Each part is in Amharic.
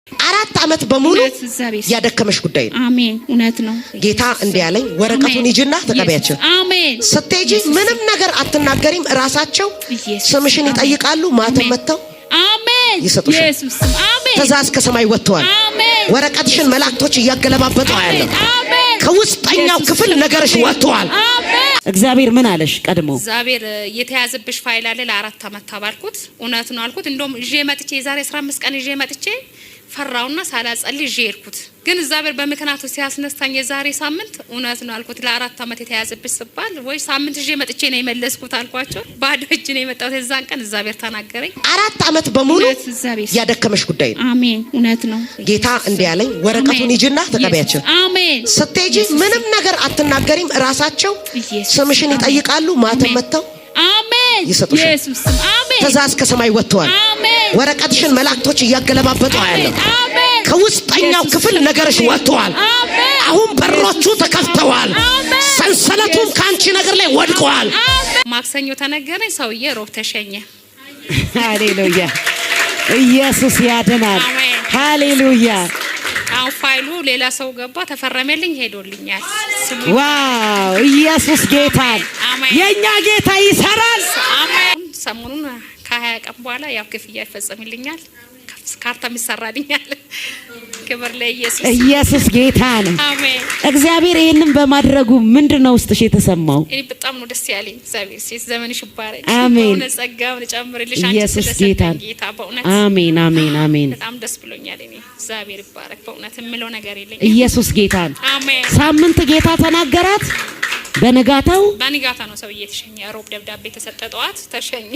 4 ዓመት በሙሉ እውነት እግዚአብሔር ያደከመሽ ጉዳይ ነው። አሜን። እውነት ነው። ጌታ እንዲህ ያለኝ ወረቀቱን አሜን። ሂጂና ተቀበያቸው። ኢየሱስ። አሜን። ስትሄጂ ምንም ነገር አትናገሪም። እራሳቸው ኢየሱስ። ስምሽን አሜን። ይጠይቃሉ። ማተም አሜን። መጥተው አሜን። ይሰጡሻል። ኢየሱስ ስም አሜን። ትእዛዝ ከሰማይ ወጥተዋል። አሜን። ወረቀትሽን መላእክቶች እያገለባበጡ አያለሁ። አሜን። ከውስጠኛው ኢየሱስ ክፍል ነገርሽ ወጥተዋል። አሜን። እግዚአብሔር ምን አለሽ ቀድሞ? እግዚአብሔር የተያዘብሽ ፋይል አለ ለ4 አመት ተባልኩት። እውነት ነው አልኩት። እንደውም ይዤ መጥቼ የዛሬ 15 ቀን ይዤ መጥቼ ፈራውና ሳላጸልይ ይዤ ሄድኩት። ግን እግዚአብሔር በምክንያቱ ሲያስነሳኝ የዛሬ ሳምንት እውነት ነው አልኩት። ለ4 አመት የተያዘብሽ ስባል ወይ ሳምንት ይዤ መጥቼ ነው የመለስኩት አልኳቸው። ባዶ እጅ ነው የመጣሁት። የዛን ቀን እግዚአብሔር ተናገረኝ። 4 ዓመት በሙሉ እውነት እግዚአብሔር ያደከመሽ ጉዳይ ነው። አሜን። እውነት ነው። ጌታ እንዲህ ያለኝ ወረቀቱን አሜን። ሂጂና ተቀበያቸው። ኢየሱስ። አሜን። ስትሄጂ ምንም ነገር አትናገሪም። እራሳቸው ኢየሱስ። ስምሽን አሜን። ይጠይቃሉ። ማተም አሜን። መጥተው አሜን። ይሰጡሻል። ኢየሱስ ስም አሜን። ትእዛዝ ከሰማይ ወጥተዋል። አሜን። ወረቀትሽን መላእክቶች እያገለባበጡ አያለሁ። አሜን። ከውስጠኛው ኢየሱስ ክፍል ነገርሽ ወጥተዋል። አሜን። አሁን በሮቹ ተከፍተዋል። አሜን። ሰንሰለቱም ከአንቺ ነገር ላይ ወድቀዋል። አሜን። ማክሰኞ ተነገረኝ። ሰውዬ ሮብ ተሸኘ። ሃሌሉያ! ኢየሱስ ያድናል። አሜን። ሃሌሉያ! አሁን ፋይሉ ሌላ ሰው ገባ፣ ተፈረመልኝ፣ ሄዶልኛል። ስሙ Wow! ኢየሱስ ጌታ አሜን። የኛ ጌታ ይሰራል። አሜን። ሰሞኑን ከ20 ቀን በኋላ ያው ክፍያ ይፈጸምልኛል፣ ካርታም ይሰራልኛል። ክብር ለኢየሱስ። ኢየሱስ ጌታ ነው። አሜን። እግዚአብሔር ይህንን በማድረጉ ምንድን ነው ውስጥሽ የተሰማው? እኔ በጣም ነው ደስ ያለኝ። እግዚአብሔር ሴት ዘመንሽ ይባረክ። አሜን። በእውነት ጸጋውን ጨምርልሽ። አንቺ ኢየሱስ ስለሰጠኝ ጌታ ነው። ጌታ በእውነት አሜን፣ አሜን፣ አሜን። በጣም ደስ ብሎኛል። እኔ እግዚአብሔር ይባረክ። በእውነት የምለው ነገር የለኝም። ኢየሱስ ጌታ ነው። አሜን። ሳምንት ጌታ ተናገራት። በንጋታው በንጋታ ነው ሰውዬ የተሸኘ። ሮብ ደብዳቤ ተሰጠ፣ ጠዋት ተሸኘ።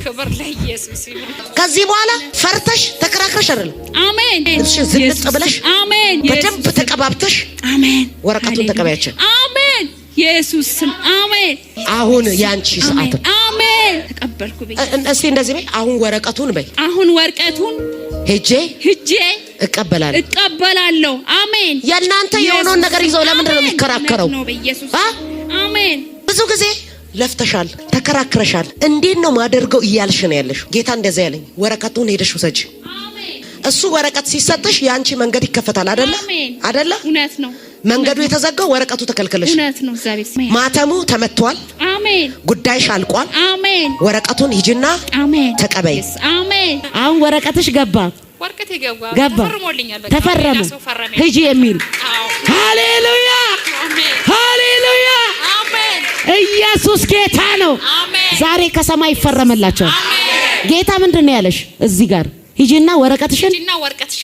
ክብር ለኢየሱስ ይሁን። ከዚህ በኋላ ፈርተሽ ተከራክረሽ አይደለም። አሜን። ልብስሽን ዝንጥ ኢየሱስ ብለሽ አሜን። በደንብ ኢየሱስ ተቀባብተሽ አሜን። ወረቀቱን ሃሌሉያ። ተቀበያቸው። አሜን። ኢየሱስ ስም አሜን። አሁን ያንቺ ሰዓት ነው። አሜን። ተቀበልኩ ብዬ እስቲ እንደዚህ በይ። አሁን ወረቀቱን በይ። አሁን ወረቀቱን ሄጄ ሂጄ እቀበላለሁ። እቀበላለሁ። አሜን። የእናንተ የሆነውን ነገር ይዘው ለምንድን ነው አሜን። የሚከራከረው? እውነት ነው በኢየሱስ አ? አሜን። ብዙ ጊዜ ለፍተሻል፣ ተከራክረሻል። እንዴት ነው ማደርገው እያልሽ ነው ያለሽው። ጌታ እንደዚያ ያለኝ ወረቀቱን ሄደሽ ውሰጂ። አሜን። እሱ ወረቀት ሲሰጥሽ የአንቺ መንገድ ይከፈታል። አደለ? አሜን። አደለ? እውነት ነው። መንገዱ የተዘጋው ወረቀቱ ተከልክለሽ፣ እውነት ነው። እግዚአብሔር ይመስገን። ማተሙ ተመቷል። አሜን። ጉዳይሽ አልቋል። አሜን። ወረቀቱን ሂጂና አሜን። ተቀበይ። Yes፣ አሜን። አሁን ወረቀትሽ ገባ ወረቀት የገባ ገባ ተፈርሞልኛል። በቃ ተፈረመ። ሌላ ሰው ፈረመ። ሂጂ የሚል አዎ። ሃሌሉያ! አሜን። ሃሌሉያ! አሜን። ኢየሱስ ጌታ ነው። አሜን። ዛሬ ከሰማይ ይፈረምላቸዋል። አሜን። ጌታ ምንድን ነው ያለሽ? እዚህ ጋር ሂጂና ወረቀትሽን ሂጂና ወረቀትሽ